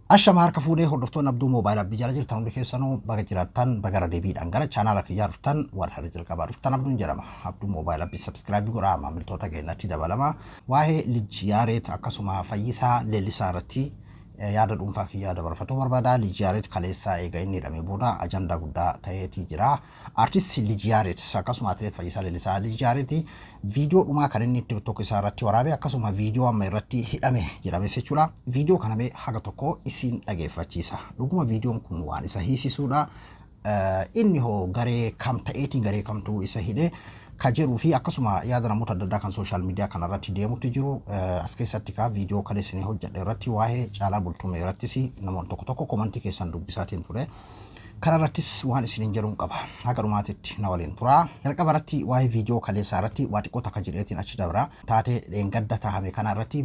Ashama harka fuudhee hordoftoonni Abduu Moobaayil Abbii jala jirtan hundi keessanuu baga jiraattan baga irra deebiidhaan gara chaanaala kiyyaa dhuftan warra har'a jalqabaa dhuftan Abduun jedhama. Abduu Moobaayil Abbii subscribe godhaa maamiltoota keenyatti dabalama. Waa'ee Lij Yaareet akkasuma Fayyisaa Leellisaa irratti yaada dhuunfaa kiyyaa dabarfatuu barbaada. Lij Yaareet kaleessaa eega inni hidhamee booda ajandaa guddaa ta'eetii jira. Artist Lij Yaareet akkasuma Atileet Fayyisaa Leellisaa. Lij Yaareet viidiyoo dhumaa kan inni TikTok isaa irratti waraabe akkasuma viidiyoo amma irratti hidhame jedhames jechuudha. Viidiyoo kana mee haga tokko isin dhageeffachiisa. Dhuguma viidiyoon kun waan isa hiisisuudha. Inni hoo garee kam ta'eetiin garee kamtu isa hidhe ka jedhuu fi akkasuma yaada namoota adda addaa kan sooshaal miidiyaa kana irratti deemutti jiru as keessatti kaa viidiyoo kan isin hojjedhe irratti waa'ee Caalaa Bultumee irrattis namoonni tokko tokko komantii keessan dubbisaatiin ture. Kana irrattis waan isiniin jedhuun qaba. Haga dhumaatitti na waliin tura. Jalqaba irratti waa'ee viidiyoo kaleessaa irratti waa xiqqoo takka jedheetiin achi dabra. Taatee dheengadda taa'ame kana irratti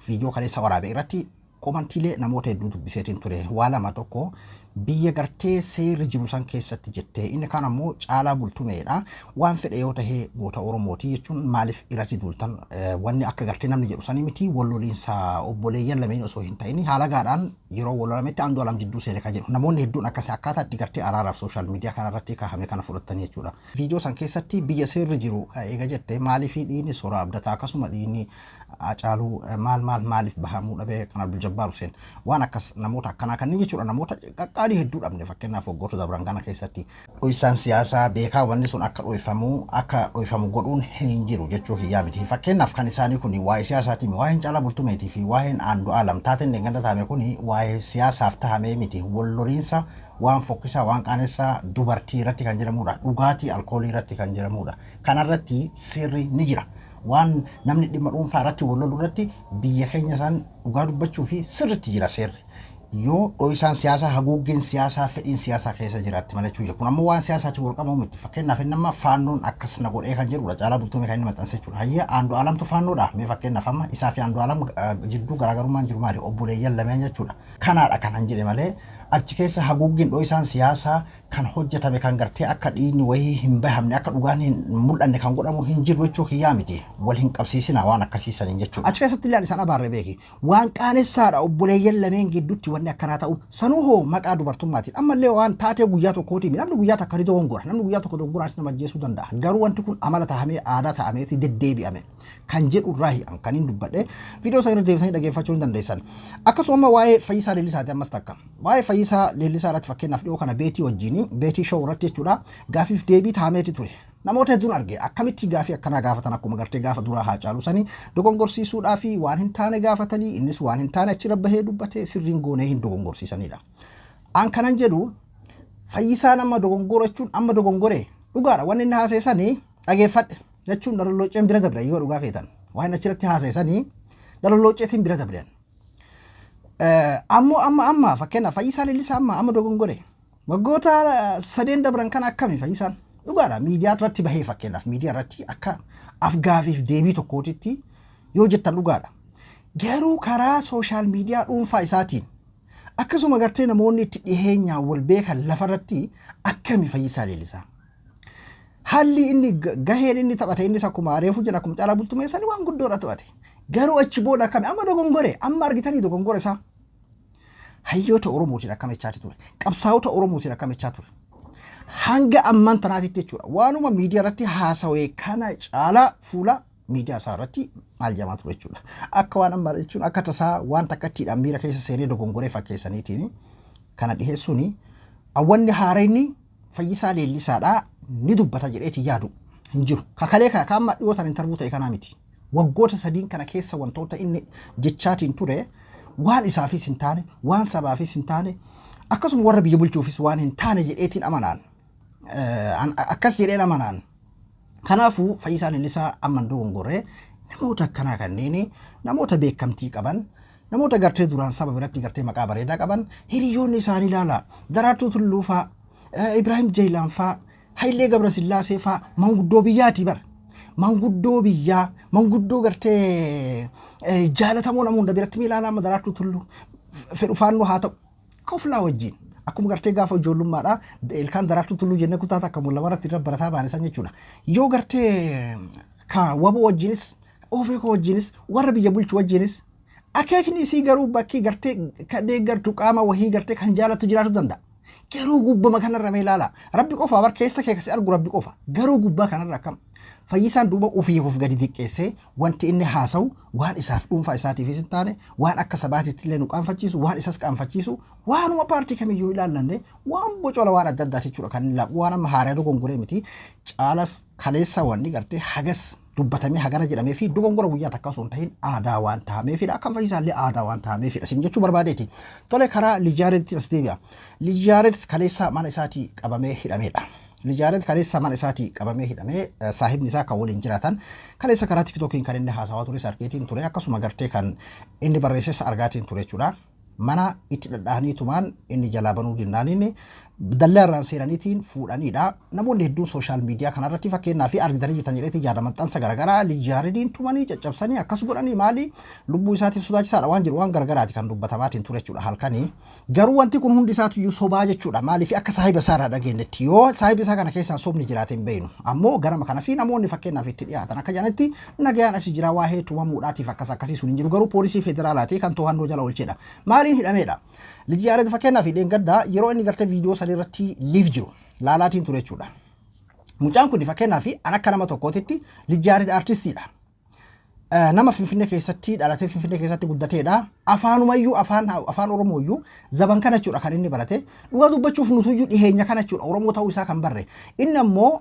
viidiyoo kaleessa waraabe irratti komantiilee namoota hedduu dubbiseetiin ture. Waa lama, tokko biyya gartee seerri jiru san keessatti jettee, inni kaan ammoo Caalaa Bultumeedha. Waan fedhe yoo tahee goota Oromooti jechuun maaliif irratti duultan? Wanni akka gartee namni jedhu sanii miti, walloliinsa obboleeyyan lameen osoo hin ta'in haala gaadhaan yeroo wallolametti Andu'aalam jidduu seene kan jedhu namoonni hedduun akkasii akkaataa itti gartee araaraaf sooshaal miidiyaa kana irratti kaahame kana fudhatanii jechuudha. Viidiyoo san keessatti biyya seerri jiru eega jette maaliif dhiigni Soraa Abdataa akkasuma dhiigni Hacaaluu maal maal maaliif bahamuu dhabee, kan Abdul Jabbaar Hussein waan akkas namoota akkanaa kanneen jechuudha, namoota qaqqaalii hedduu dhabne fakkeenyaaf waggoota dabran kana keessatti. Dhoysaan siyaasaa beekaa wanni sun akka dhoyfamu godhuun hin jiru jechuu kiyyaa miti. Fakkeenyaaf kan isaanii kun waa'ee siyaasaatii, waa'een Caalaa Bultumeetii fi waa'een Andu'aalam taateen deenganda taame kun waa'ee siyaasaaf tahamee miti. Walloliinsa waan fokkisaa, waan qaanessaa dubartii irratti kan jedhamudha. Dhugaatii alkoolii irratti kan jedhamudha. Kanarratti seerri ni jira. Waan namni dhimma dhuunfaa irratti wal lolu irratti biyya keenya isaan dhugaa dubbachuu fi sirriitti jira seerri. Yoo dho'isaan siyaasaa, haguuggeen siyaasaa, fedhiin siyaasaa keessa jiraatti malee jechuudha. Kun ammoo waan siyaasaatiin wal qabamu miti. Fakkeenyaaf inni amma faannoon akkas na godhee kan jedhudha. Caalaa Bultumee kan inni maxxanse jechuudha. Hayyee, Andu'aalamtu faannoodha. Mee fakkeenyaaf amma isaa fi Andu'aalam jidduu garaagarummaan jiru maali? Obboleeyyan lameen jechuudha. Kanaadha kanan jedhe malee achi keessa haguuggiin dho'isaan siyaasaa kan hojjetame kan gartee akka dhiigni wayii hin bahamne, akka dhugaan hin mul'anne kan godhamu hin jiru jechuu kiyyaa miti. Wal hin qabsiisina waan akkasiisaniin jechuudha. Achi keessatti illee isaan abaarre beeki. Waan qaanessaadha obboleeyyan lameen gidduutti wanni akkanaa ta'u. Sanuu hoo maqaa dubartummaatiin. Ammallee waan taatee guyyaa tokkooti. Namni guyyaa takka ni dogongora. Namni guyyaa tokko dogongoraanis nama ajjeesuu danda'a. Garuu wanti kun amala tahamee, aadaa ta'ameeti deddeebi'ame kan jedhu irraa kan hin dubbadhe, viidiyoo sana irra deebisanii dhaggeeffachuu ni dandeessan. Akkasuma waa'ee Fayyisaa Leellisaati ammas takka. Waa'ee Fayyisaa Leellisaa irratti fakkeenyaaf dhiyoo kana Beetii wajjin, Beetii Show irratti jechuudha, gaafiif deebii taameeti ture. Namoota hedduun arge, akkamitti gaafii akkanaa gaafatan, akkuma gartee gaafa duraa haa caalu sanii dogongorsiisuudhaa fi waan hin taane gaafatanii, innis waan hin taane achirra bahee dubbatee sirriin goonee hin dogongorsiisanidha. An kanan jedhu Fayyisaan amma dogongora jechuun amma dogongoree dhugaadha, wanni inni haasa'e sanii dhageeffadhe jechuun dhalollooceen bira dabre. Yoo dhugaa feetan waan achirratti haasa'e sanii dhalolloocceetiin bira dabren. Ammoo amma amma fakkeenyaaf Fayyisaa Leellisaa amma amma dogongore, waggoota sadeen dabran kan akkami Fayyisaan dhugaadha miidiyaa irratti bahee, fakkeenyaaf miidiyaa irratti akka afgaafiif deebii tokkootitti yoo jettan dhugaadha. Garuu karaa sooshaal miidiyaa dhuunfaa isaatiin akkasuma gartee namoonni itti dhiheenyaan wal beekan lafarratti akkami Fayyisaa Leellisaa? Haalli inni gaheen inni taphate, innis akkuma reefu jedha, akkuma Caalaa Bultumee sani waan guddoodha taphate. Garuu achi booda akkami amma dogongore, amma argitanii dogongore isaa. Hayyoota Oromootiin akkam jechaati ture. Qabsaa'ota Oromootiin akkam jechaa ture. Hanga ammaan tanaatitti jechuudha. Waanuma miidiyaa irratti haasawee kana caalaa fuula miidiyaa isaa irratti maal jedhamaa ture jechuudha. Akka waan amma jechuun akka tasaa waan takkattiidhaan miira keessa seenee dogongoree fakkeessaniitiin kana dhiheessuuni wanni haareenni Fayyisaa Leellisaadhaa ni dubbata jedheeti yaadu hin jiru. Kakalee kana kan amma dhiyootaan interview ta'e kanaa miti. Waggoota sadiin kana keessa wantoota inni jechaatiin ture waan isaafis hin taane, waan sabaafis hin taane, akkasuma warra biyya bulchuufis waan hin taane jedheetiin amanaan. Akkas jedheen amanaan. Kanaafuu Fayyisaa Leellisaa amma hin dogongorree, namoota akkanaa kanneen namoota beekamtii qaban, namoota gartee duraan saba biratti gartee maqaa bareedaa qaban, hiriyoonni isaanii ilaala, Daraartuu Tulluu faa, Ibraahim Jeeyilaan faa, Hayilee Gabrasillaasee faa manguddoo biyyaati bara. Manguddoo biyyaa, manguddoo gartee jaalatamoo nama hunda biratti ilaalaa, amma Daraartuu Tulluu fedhu faannoo haa ta'u. Koflaa wajjin akkuma gartee gaafa ijoollummaadhaa ilkaan Daraartuu Tulluu jennee kutaa takka lamarratti irra barataa baane san jechuudha. Yoo gartee ka waboo wajjinis, oofeekoo wajjinis, warra biyya bulchu wajjinis Akeekni isii garuu bakki gartee kan deeggartu qaama wahii gartee kan jaalattu jiraatu danda'a. Garuu gubbama kanarra mee ilaala. Rabbi qofa bar keessa kee kasi argu Rabbi qofa. Garuu gubbaa kanarra akkam. Fayyisaan duuba ofiif of gadi xiqqeessee wanti inni haasa'u waan isaaf dhuunfaa isaatiifis hin taane, waan akka sabaatitti illee nu qaanfachiisu, waan isas qaanfachiisu, waanuma paartii kamiyyuu ilaallanne, waan bocola waan adda addaati jechuudha kan inni laabu. Waan amma haaraa dogongoree miti. Caalas kaleessa wanni gartee hagas dubbatamee hagana jedhamee fi dogongora guyyaa takka osoo hin tahin aadaa waan tahameefidha. Akkam Fayyisaallee aadaa waan tahameefidha. Isin jechuu barbaadeeti. Tole, karaa Lijaareetti as deebi'a. Lijaareet kaleessa mana isaatii qabamee hidhameedha. Lijaareet kaleessa mana isaatii qabamee hidhamee, saahibni isaa kan waliin jiraatan kaleessa karaa TikTokiin kan inni haasawaa tures argeetiin ture, akkasuma gartee kan inni barreesses argaatiin ture jechuudha. Mana itti dhadhahanii tumaan inni jalaa banuu dinnaaniin dallaa irraan seenaniitiin fuudhaniidha. Namoonni hedduun social media kanarratti fakkeenyaa fi argitanii jirtan jedheetii yaada, maxxansa garaagaraa Lijaareediin tumanii caccabsanii akkas godhanii, maali lubbuu isaatiif sodaachisaadha waan jedhu, waan garagaraati kan dubbatamaatiin ture jechuudha halkanii. Garuu wanti kun hundi isaatiyyuu sobaa jechuudha. Maaliif akka saahiba isaa irraa dhageenyetti, yoo saahiba isaa kana keessaan sobni jiraate hin beeknu. Ammoo garama kanasii namoonni fakkeenyaaf itti dhiyaatan akka jedhanitti nagayaan asii jira, waa'ee tumamuudhaatiif akkas akkasii sun hin jiru, garuu poolisii federaalaatii kan to'annoo jala oolchedha. Maaliin hidhameedha? Liji Yaared fakkeenyaaf dheengaddaa yeroo inni gartee viidiyoo san irratti live jiru laalaatiin ture jechuudha. Mucaan kun fakkeenyaaf an akka nama tokkootitti Liji Yaared artistiidha. Nama Finfinnee keessatti dhalatee Finfinnee keessatti guddateedha. Afaanumayyuu afaan Oromooyyuu zaban kana jechuudha kan inni barate. Dhugaa dubbachuuf nutuyyuu dhiheenya kana jechuudha Oromoo ta'uu isaa kan barre. Inni ammoo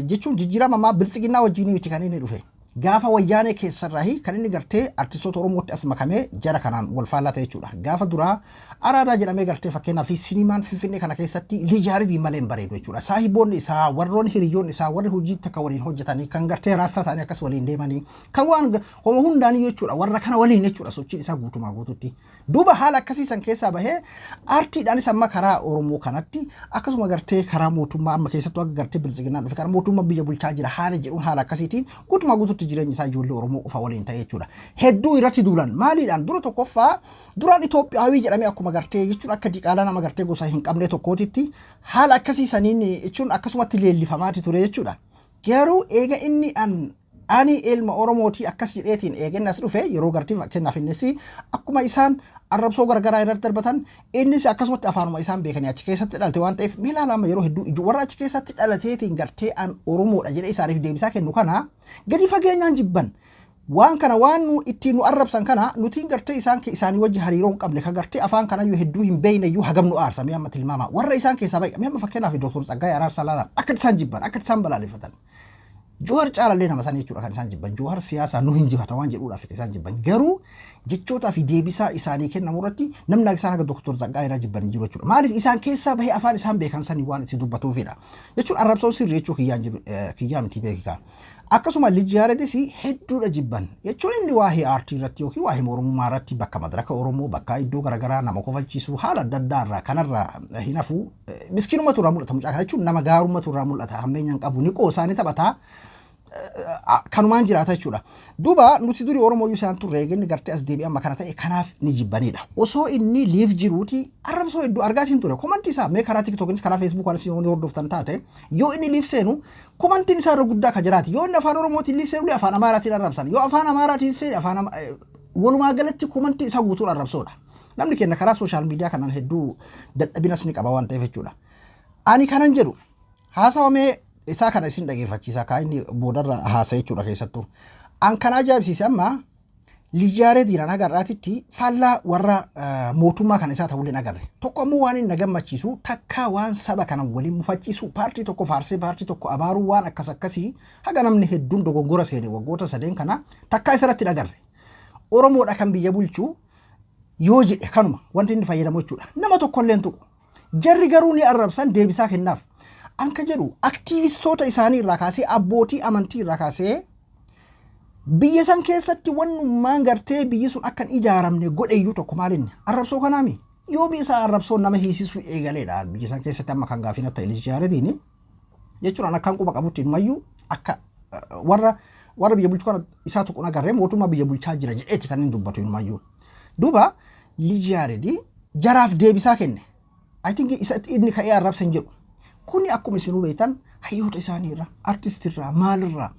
jechuun jijjiirama ammaa biltsiginnaa wajjin miti kan inni dhufe. Gaafa Wayyaanee keessarraahi kan inni gartee artistoota Oromootti as makamee jara kanaan wal faallaa ta'e jechuudha. Gaafa duraa Araadaa jedhamee gartee fakkeenyaaf sinimaan Finfinnee kana keessatti Lijaaridii malee hin bareedu jechuudha. Saahiboonni isaa, warroonni hiriyoonni isaa, warri hojii takka waliin hojjetanii kan gartee raastaa ta'anii akkas waliin deemanii kan waan homa hundaanii jechuudha warra kana waliin jechuudha sochiin isaa guutumaa guututti. Duuba haala akkasii san keessaa bahee aartiidhaanis amma karaa Oromoo kanatti, akkasuma gartee karaa mootummaa amma keessattuu akka gartee biltsiginnaan dhufe, karaa mootummaa biyya bulchaa jira haala jedhuun, haala akkasiitiin guutumaa guututti jireenyi isaa ijoollee Oromoo qofa waliin ta'e jechuudha. Hedduu irratti duulan. Maaliidhaan? Dura tokkoffaa duraan Itoophiyaawii jedhamee akkuma gartee jechuun akka diqaalaa nama gartee gosa hin qabne tokkootitti haala akkasii saniin jechuun akkasumatti leellifamaati ture jechuudha. Garuu eega inni an ani ilma Oromootii akkas jedheetiin eega inni as dhufe, yeroo gartee fakkeenyaaf innis akkuma isaan arrabsoo garagaraa irratti darbatan, innis akkasumatti afaanuma isaan beekanii achi keessatti dhalate waan ta'eef, mee ilaala, amma yeroo hedduu iju warra achi keessatti dhalateetiin gartee an Oromoodha jedhee isaaniif deebisaa kennu kana gadi fageenyaan jibban. Waan kana waan nu ittiin nu arrabsan kana nutiin gartee isaan isaanii wajji hariiroo hin qabne, kan gartee afaan kanayyuu hedduu hin beekne iyyuu hagam nu aarsa, mee amma tilmaama. Warra isaan keessaa bahe, mee amma fakkeenyaaf Dr. Tsaggaayee Araarsaa laala, akka isaan jibban, akka isaan balaaleffatan. Johaar caalallee nama sana jechuudha kan isaan jibban. Johaar siyaasaa nu hinjifata waan jedhuudhaaf isaan jibban. Garuu jechootaa fi deebisaa isaanii kennamu irratti namni isaan akka Dr. Tsaggaayee irraa jibban hin jiru jechuudha. Maaliif? Isaan keessaa bahee afaan isaan beekan sanii waan itti dubbatuufidha. Jechuun arrabsoon sirrii jechuu kiyyaan jiru kiyyaa miti beekikaa. Akkasuma Liji Yaaredis hedduudha jibban. Jechuun inni waa'ee aartii irratti yookiin waa'ee Oromummaa irratti bakka madaraka Oromoo, bakka iddoo garaagaraa nama kofalchiisu haala adda addaa irraa kanarraa hin hafu. Miskiinumatu irraa mul'ata mucaa kana, jechuun nama gaarumatu irraa mul'ata, hammeenya hin qabu, ni qoosaa, ni taphataa, kanumaan jiraata jechuudha. Duuba nuti durii Oromoo iyyuu isaan turre, eeginni gartee as deebi'ee amma kana ta'e kanaaf ni jibbanidha. Osoo inni live jiruuti arrabsoo hedduu argaatiin ture. Komantii isaa mee karaa TikTokinis karaa Facebookanis yoo hordoftan taate, yoo inni live seenu komantiin isaa irra guddaa ka jiraati. Yoo inni afaan Oromootiin live seenu afaan Amaaraatiin arrabsan. Yoo afaan Amaaraatiin seene afaan walumaa galatti komantiin isaa guutuun arrabsoodha. Namni keenya karaa social media kanaan hedduu dadhabinas ni qaba waan ta'eef jechuudha. Ani kanan jedhu haasawamee isaa kana isin dhageeffachiisa kaa inni boodarra haasa jechuudha keessattuu. An kan ajaa'ibsiise amma Lijaareediin haga har'aatitti faallaa warra mootummaa kana isaa ta'ullee agarre. Tokko ammoo waan inni na gammachiisu takka waan saba kana waliin mufachiisu, paartii tokko faarsee paartii tokko abaaruu, waan akkas akkasii haga namni hedduun dogongora seene waggoota sadeen kana takka isarratti agarre. Oromoodha kan biyya bulchu yoo jedhe kanuma wanti inni fayyadamu jechuudha. Nama tokkollee hin tuqu. Jarri garuu ni arrabsan, deebisaa kennaaf. Anka jedhu aktiivistoota isaanii irraa kaasee, abbootii amantii irraa kaasee, biyya san keessatti wannummaan gartee biyyi sun akka hin ijaaramne godhe iyyuu tokko maalinni arrabsoo kanaami. Yoo biyya isaa arrabsoon nama hiisisuu eegaleedha. Biyya san keessatti amma kan gaafiin akka Lij Yaarediini jechuun akkaan quba qabutti inumayyuu akka warra biyya bulchu kana isaa tuqun agarree mootummaa biyya bulchaa jira jedheeti kan inni dubbatu inumayyuu. Duuba Lij Yaaredii jaraaf deebisaa kenne. I think isa inni ka'ee arrabsa hin jedhu. Kuni akkuma isinuu beektan hayyoota isaanii irraa, artistii irraa, maalirraa.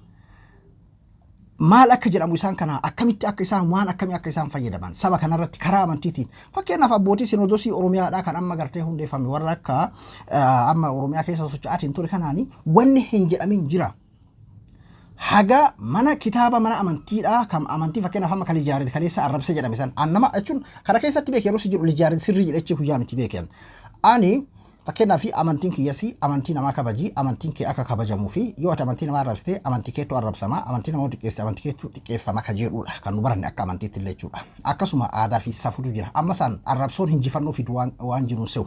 Maal akka jedhamu isaan kana, akkamitti akka isaan waan akkamii akka isaan fayyadaman saba kanarratti karaa amantiitiin, fakkeenyaaf abbootii sinodosii Oromiyaadhaa kan amma gartee hundeeffame, warra akka amma Oromiyaa keessa socho'aatiin ture kanaani wanni hin jedhamin jira. Haga mana kitaaba mana amantiidhaa kan amantii, fakkeenyaaf amma kan Lijaarid kaleessa arrabse jedhame san, an nama jechuun kana keessatti beeke yeroo si jedhu Lijaarid sirrii jedhechee guyyaa miti beeken. Ani fakkeenyaaf amantiin kiyyasii amantii namaa kabajii, amantiin kee akka kabajamuu fi yoo ati amantii namaa arrabsite amantii keettu arrabsama, amantii namaa xiqqeessite amantii keettu xiqqeeffama ka jedhudha kan nu baranne akka amantiitti illee jechuudha. Akkasuma aadaa fi safuutu jira. Amma isaan arrabsoon hinjifannoo fidu waan jiruun se'u.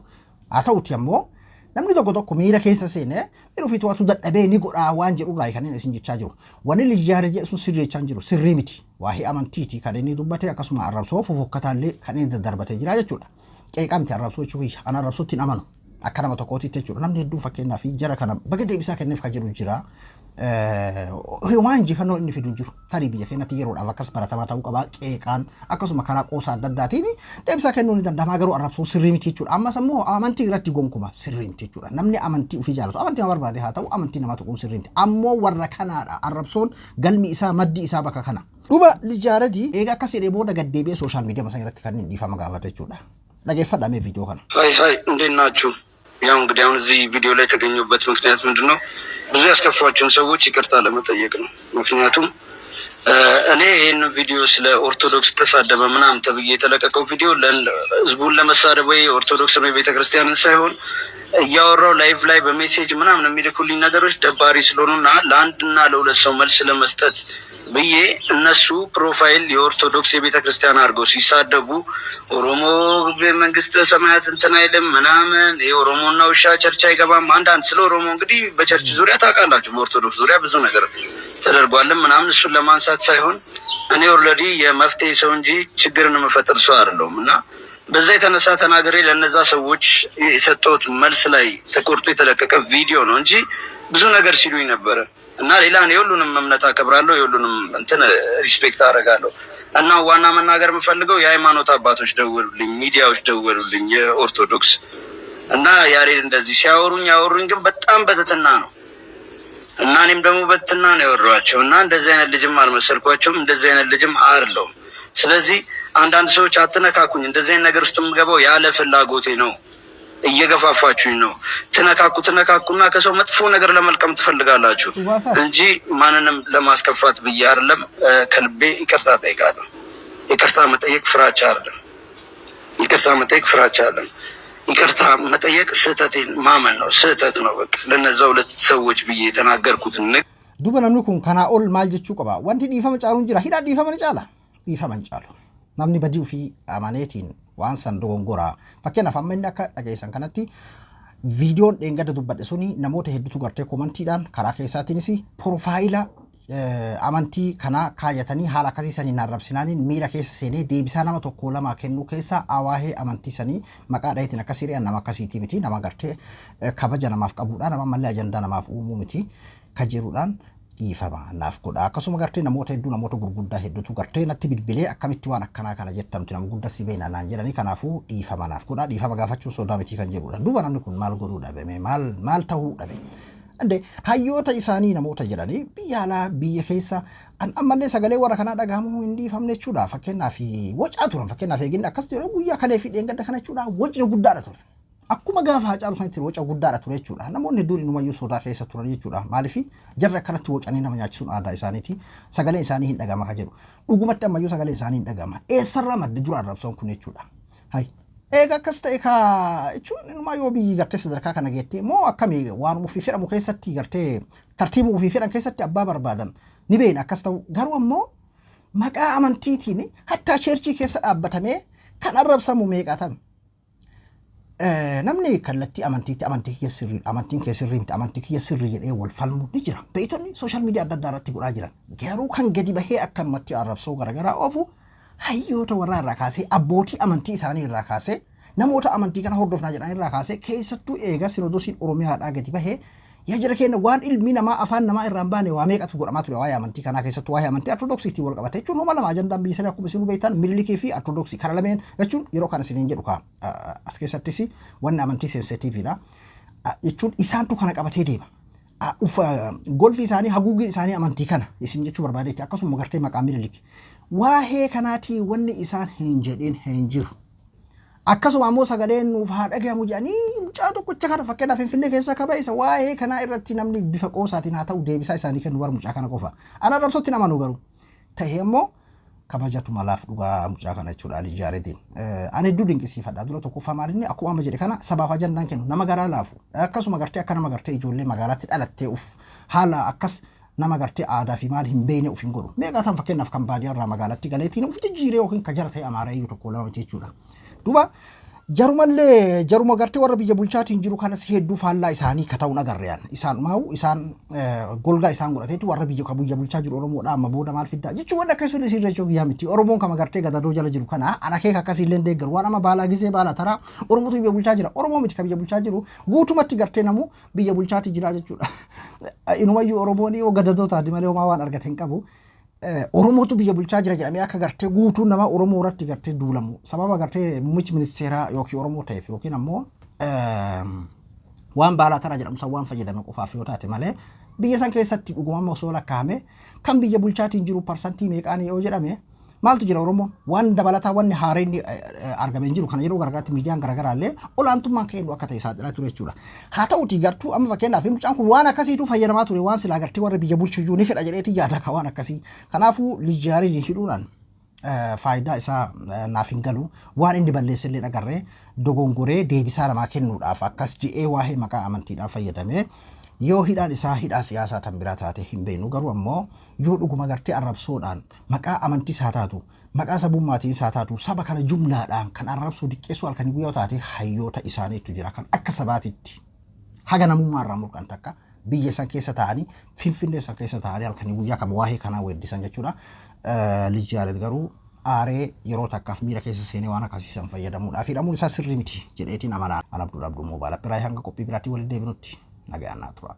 Haa ta'uti ammoo namni tokko tokko miira keessa seenee miira ofii to'atu dadhabee ni godhaa waan jedhurraa kan inni isin jechaa jiru. Wanni Lijaarid jedhu sun sirrii jechaa hin jiru, sirrii miti. Waa'ee amantiiti kan inni dubbate, akkasuma arrabsoo fofokkataallee kan inni daddarbatee jira jechuudha. Qeeqamti arrabsoo jechuu kiyya, an arrabsootti hin amanu. Akka nama tokkootitti jechuudha. Namni hedduun fakkeenyaaf jara kana baga deebisaa kenneef kan jedhu jira. Waan injifannoo inni fidu hin jiru. Tarii biyya keenyatti yeroodhaaf akkas baratamaa ta'uu qaba. Qeeqaan akkasuma karaa qoosaa adda addaatiin deebisaa kennuu ni danda'ama. Garuu arrabsoon sirrii miti jechuudha. Ammas ammoo amantii irratti gonkuma sirrii miti jechuudha. Namni amantii ofii jaalatu amantii nama barbaade haa ta'u, amantii nama tuquun sirrii miti. Ammoo warra kanaadha arrabsoon galmi isaa, maddi isaa bakka kana. Duuba Lijaaradii eega akkas jedhee booda gad deebi'ee social media sana irratti kan inni dhiifama gaafate jechuudha. Dhageeffadhaa mee viidiyoo kana. Hi hi፣ እንዴት ናችሁ? ያው እንግዲህ አሁን እዚህ ቪዲዮ ላይ የተገኘሁበት ምክንያት ምንድን ነው? ብዙ ያስከፏችሁን ሰዎች ይቅርታ ለመጠየቅ ነው። ምክንያቱም እኔ ይህን ቪዲዮ ስለ ኦርቶዶክስ ተሳደበ ምናምን ተብዬ የተለቀቀው ቪዲዮ ህዝቡን ለመሳደብ ወይ ኦርቶዶክስ ወይ ቤተክርስቲያንን ሳይሆን እያወራው live ላይ በ message ምናምን የሚልኩልኝ ነገሮች ደባሪ ስለሆኑ እና ለአንድና ለሁለት ሰው መልስ ለመስጠት ብዬ እነሱ profile የኦርቶዶክስ የቤተ ክርስቲያን አድርገው ሲሳደቡ ኦሮሞ መንግስተ ሰማያት እንትን አይልም ምናምን፣ የኦሮሞና ውሻ church አይገባም። አንዳንድ ስለ ኦሮሞ እንግዲህ በ church ዙሪያ ታውቃላችሁ፣ በኦርቶዶክስ ዙሪያ ብዙ ነገር ተደርጓልም ምናምን፣ እሱን ለማንሳት ሳይሆን እኔ already የመፍትሄ ሰው እንጂ ችግርን የምፈጥር ሰው አይደለሁም እና በዛ የተነሳ ተናግሬ ለእነዛ ሰዎች የሰጠሁት መልስ ላይ ተቆርጦ የተለቀቀ ቪዲዮ ነው እንጂ ብዙ ነገር ሲሉኝ ነበረ። እና ሌላ እኔ የሁሉንም እምነት አከብራለሁ፣ የሁሉንም እንትን respect አደርጋለሁ። እና ዋና መናገር የምፈልገው የሃይማኖት አባቶች ደወሉልኝ፣ ሚዲያዎች ደወሉልኝ፣ የኦርቶዶክስ እና ያሬድ እንደዚህ ሲያወሩኝ ያወሩኝ ግን በጣም በትህትና ነው። እና እኔም ደግሞ በትህትና ነው ያወራኋቸው እና እንደዚህ አይነት ልጅም አልመሰልኳቸውም፣ እንደዚህ አይነት ልጅም አይደለሁም። ስለዚህ አንዳንድ ሰዎች አትነካኩኝ፣ እንደዚህ አይነት ነገር ውስጥ የምገባው ያለ ፍላጎቴ ነው፣ እየገፋፋችሁኝ ነው። ትነካኩ ትነካኩና ከሰው መጥፎ ነገር ለመልቀም ትፈልጋላችሁ እንጂ ማንንም ለማስከፋት ብዬ አይደለም። ከልቤ ይቅርታ ጠይቃለሁ። ይቅርታ መጠየቅ ፍራቻ አይደለም። ይቅርታ መጠየቅ ፍራቻ አይደለም። ይቅርታ መጠየቅ ስህተቴን ማመን ነው። ስህተት ነው። በቃ ለነዛ ሁለት ሰዎች ብዬ የተናገርኩትን Duuba namni kun kanaa ol maal jechuu qaba? Wanti dhiifama caaluun jira. Hidhaa dhiifama ni caala. Dhiifama hin caalu. Namni badii ofii amaneetiin waan san dogongoraa. Fakkeenyaaf amma inni akka dhageessan kanatti viidiyoon dheengadda dubbadhe suni namoota hedduutu gartee commentiidhaan karaa keessaatiinis profile amantii kanaa kaayatanii haala akkasii saniin arrabsinaaniin miira keessa seenee deebisaa nama tokko lama kennuu keessa waa'ee amantii sanii maqaa dhaheetiin akkasii ri'an nama akkasiitii miti, nama gartee kabaja namaaf qabuudha, nama mallee ajandaa namaaf uumuu miti ka jedhuudhaan dhiifama naaf godha. Akkasuma gartee namoota hedduu, namoota gurguddaa hedduutu gartee natti bilbilee akkamitti waan akkanaa kana jettamti, nama guddaa si beena naan jedhanii, kanaafuu dhiifama naaf godha. Dhiifama gaafachuun sodaa miti kan jedhudha. Duuba namni kun maal godhuu dhabe? Maal maal ta'uu dhabe? Ande hayyoota isaanii namoota jedhanii biyya alaa biyya keessa ammallee sagalee warra kanaa dhagahamuu hin dhiifamne jechuudha. Fakkeenyaaf wacaa turan, fakkeenyaaf eeginni akkas jedhu guyyaa kalee fi dheengadda kana jechuudha, wacni guddaadha ture. Akkuma gaafa Haacaaluu sanitti waca guddaadha ture jechuudha. Namoonni hedduun inumayyuu sodaa keessa turan jechuudha. Maaliif jarri akkanatti wacanii nama nyaachisuun aadaa isaaniiti. Sagaleen isaanii hin dhagama ka jedhu. Dhugumatti ammayyuu sagaleen isaanii hin dhagama. Eessarraa maddi dura arrabsoon kun jechuudha. Hai. Eega akkas ta'e ka jechuun inumaa yoo biyyi gartee sadarkaa kana geettee moo akkamii waan ofii fedhamu keessatti gartee tartiiba ofii fedhan keessatti abbaa barbaadan ni beekna akkas ta'u, garuu ammoo maqaa amantiitiin hattaa churchii keessa dhaabbatamee kan arrabsamu meeqaatame. Namni kallattii amantiitti amantii kiyya sirrii, amantiin kee sirrii miti, amantii kiyya sirrii jedhee wal falmu ni jira. Beektonni social media adda addaa irratti godhaa jiran. Garuu kan gadi bahee akkanumatti arrabsoo garaagaraa oofu hayyoota warraa irraa kaasee, abbootii amantii isaanii irraa kaasee, namoota amantii kana hordofnaa jedhan irraa kaasee, keessattuu eega sinodosiin Oromiyaadhaa gadi bahee, yaa jira keenya, waan ilmi namaa afaan namaa irraa hin baane waa meeqatu godhamaa ture waa'ee amantii kanaa, keessattuu waa'ee amantii Ortodoksiitiin wal qabate jechuun homa lama ajandaan biyya sanii akkuma isin beektan Minilikii fi Ortodoksii kana lameen jechuun yeroo kana isiniin jedhu kaa as keessattis wanni amantii sensitiiviidha jechuun isaantu kana qabatee deema. Golfi isaanii, haguuggiin isaanii amantii kana isin jechuu barbaadeetti, akkasuma gartee maqaa Minilik. Waa'ee kanaatii wanni isaan hin jedhin hin jiru. Akkasuma ammoo sagaleen nuuf haa dhagahamu jedhanii mucaa tokkicha kana, fakkeenyaaf, Finfinnee keessa kaba isa waa'ee kanaa irratti namni bifa qoosaatiin haa ta'u deebisaa isaanii kennu warra mucaa kana qofa. Ana arrabsootti hin amanu, garuu. Ta'ee immoo kabajatu malaaf dhugaa mucaa kana jechuudha, Alii Jaareetiin. Ani hedduu dinqisiifadha. Dura tokkoffaa maalinni akkuma amma jedhe kana sabaaf ajandaan kennu, nama garaa laafu. Akkasuma gartee akka nama gartee ijoollee magaalaatti dhalattee uf haala akkas nama gartee aadaa fi maal hin beekne uf hin godhu. Meeqa tan fakkeenyaaf kan baadiyyaa irraa magaalaatti galeetiin uf jijjiiree yookiin ka jara ta'e amaaraa iyyuu tokko lama miti jechuudha. Duuba jarumallee, jaruma gartee warra biyya bulchaatiin jiru kanas hedduu faallaa isaanii ka ta'uun agarreeyaan. Isaan maawu isaan golgaa isaan godhateetu warra biyya ka biyya bulchaa jiru Oromoodha, amma booda maal fiddaa jechuun wanni akkasii isiin jechuu guyyaa miti. Oromoon kama gartee gadadoo jala jiru kana ana keeka akkasii illee deeggaru waan amma baalaa gisee baala taraa Oromootu biyya bulchaa jira. Oromoo miti ka biyya bulchaa jiru, guutumatti gartee namu biyya bulchaati jira jechuudha. Inumayyuu Oromoon yoo gadadoo taate malee homaa waan argate hin qabu. Oromootu biyya bulchaa jira jedhamee akka gartee guutuun nama Oromoo irratti gartee duulamu sababa gartee muummichi ministeeraa yookiin Oromoo ta'eef yookiin ammoo waan baalaa taraa jedhamu san waan fayyadame qofaaf yoo taate malee, biyya san keessatti dhuguma osoo lakkaa'ame kan biyya bulchaatiin jiru parsantii meeqaan yoo jedhame maaltu jira? Oromoon waan dabalataa wanni haareen argame hin jiru. Kana yeroo garagaraatti miidiyaan garagaraa illee olaantummaan kennu akka ta'e saaxilaa ture jechuudha. Haa ta'uti gartuu amma fakkeenyaaf mucaan kun waan akkasiitu fayyadamaa ture, waan silaa gartee warra biyya bulchuyyuu ni fedha jedheeti yaada ka waan akkasii. Kanaafuu Lijjaarii hidhuudhaan faayidaa isaa naaf hin galu. Waan inni balleesse illee agarree dogongoree deebisaa namaa kennuudhaaf akkas je'ee waa'ee maqaa amantiidhaan fayyadamee yoo hidhaan isaa hidhaa siyaasaa tan biraa taate hin beeknu. Garuu ammoo yoo dhuguma gartee arrabsoodhaan maqaa amantii isaa taatu, maqaa sabummaatiin isaa taatu, saba kana jumlaadhaan kan arrabsuu diqqeessuu halkanii guyyaa taate, hayyoota isaaniitu jira kan akka sabaatitti haga namummaa irraa mulqan takka biyya san keessa ta'anii, Finfinnee san keessa ta'anii halkanii guyyaa kan waa'ee kanaa weeddisan jechuudha. Lij Yaared garuu aaree yeroo takkaaf miira keessa seenee waan akkasiisan fayyadamuudhaaf hidhamuun isaa sirrii miti jedheetiin amanaa. An Abdul Abduu Mobile App hanga qophii biraatti waliin deebinutti nagaan naa tura.